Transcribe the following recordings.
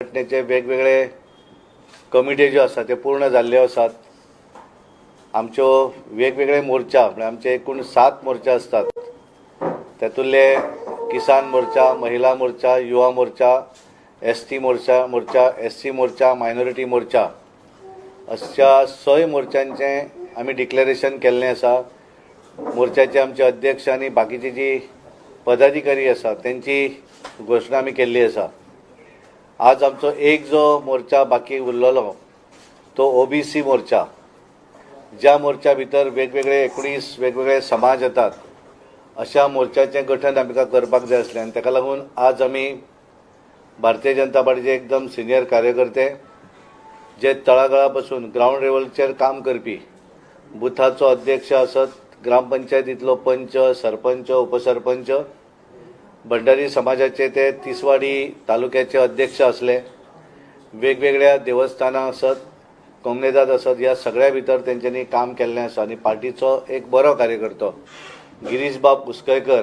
संघटनेचे वेगवेगळे कमिटी ज्यो आसा ते पूर्ण जाल्ल्यो आसात. आमच्यो वेगवेगळे मोर्चा म्हळ्यार आमचे एकूण 7 मोर्चा आसतात. तातूंतले किसान मोर्चा, महिला मोर्चा, युवा मोर्चा, एस टी मोर्चा मोर्चा एस सी मोर्चा, मायनॉरिटी मोर्चा अशा 6 मोर्चांचें आमी डिक्लेरेशन केल्लें आसा. मोर्चाचे आमचे अध्यक्ष आनी बाकीची जी पदाधिकारी आसा तेंची घोशणा आमी केल्ली आसा. आज आमचो एक जो मोर्चा बाकी उरलेलो तो ओबीसी मोर्चा, ज्या मोर्चा भितर वेगवेगळे 19 वेगवेगळे समाज येतात, अशा मोर्चाचें गठन आमकां करपाक जाय आसलें. आनी ताका लागून आज आमी भारतीय जनता पार्टीचे एकदम सिनियर कार्यकर्ते, जे तळागाळा पासून ग्रावंड लेवलचेर काम करपी, बुथाचो अध्यक्ष आसत, ग्रामपंचायतींतलो पंच, सरपंच, उपसरपंच, भंडारी समाजाचे ते तिसवाडी तालुक्याचे अध्यक्ष आसले, वेगवेगळ्या देवस्थानां आसत, कोमनेदाद आसत, ह्या सगळ्या भितर तेंच्यांनी काम केल्लें आसा. आनी पार्टीचो एक बरो कार्यकर्तो गिरीशबाब उसकयकर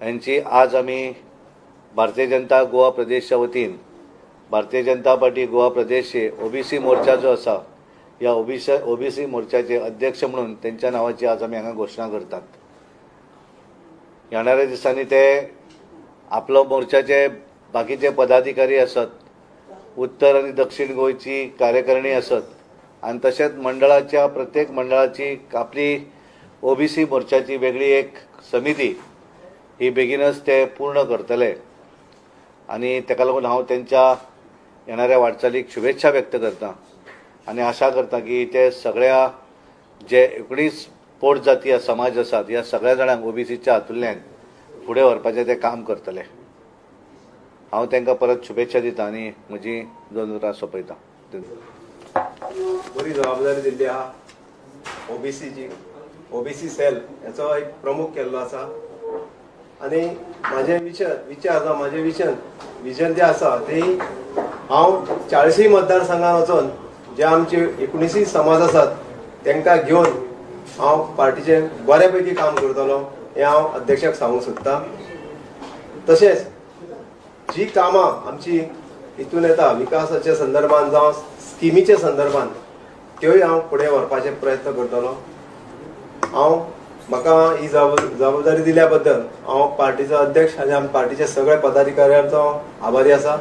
यांची आज आमी भारतीय जनता गोवा प्रदेशच्या वतीन, भारतीय जनता पार्टी गोवा प्रदेशचे ओबीसी मोर्चा जो आसा, ह्या ओबीसी मोर्चाचे अध्यक्ष म्हणून तेंच्या नांवाची आज आमी हांगा घोशणा करतात. येणाऱ्या दिसांनी ते आपलो मोर्चाचे बाकीचे पदाधिकारी आसत, उत्तर आनी दक्षिण गोंयची कार्यकारिणी आसत आनी तशेंच मंडळाच्या प्रत्येक मंडळाची आपली ओबीसी मोर्चाची वेगळी एक समिती ही बेगीनच ते पूर्ण करतले. आनी ताका लागून हांव तेंच्या येणाऱ्या वाटचालीक शुभेच्छा व्यक्त करता आनी आशा करता की ते सगळ्या जे 19 पोटजातीय समाज आसात, ह्या सगळ्या जाणांक ओबीसीच्या हातूंतल्यान फुडें व्हरपाचें ते काम करतले. हांव तांकां परत शुभेच्छा दिता आनी म्हजी दोन उतरां सोंपयता. बरी जबाबदारी दिल्ली आहा. ओबीसीची, ओबीसी सेल हेचो एक प्रमुख केल्लो आसा आनी म्हाजे विचार विचार जावं म्हाजें विजन जें आसा ती हांव 40य मतदारसंघान वचोन जे आमचे 19य समाज आसात तांकां घेवन हांव पार्टीचें बऱ्या पैकी काम करतलो हें हांव अध्यक्षाक सांगूंक सोदतां. तशेंच जी कामां आमची हितून येता, विकासाच्या संदर्भान जावं स्किमीच्या संदर्भान, त्योय हांव फुडें व्हरपाचे प्रयत्न करतलो. हांव म्हाका ही जबाबदारी दिल्या बद्दल हांव पार्टीचो अध्यक्ष आनी आम पार्टीच्या सगळ्या पदाधिकाऱ्यांचो आभारी आसा.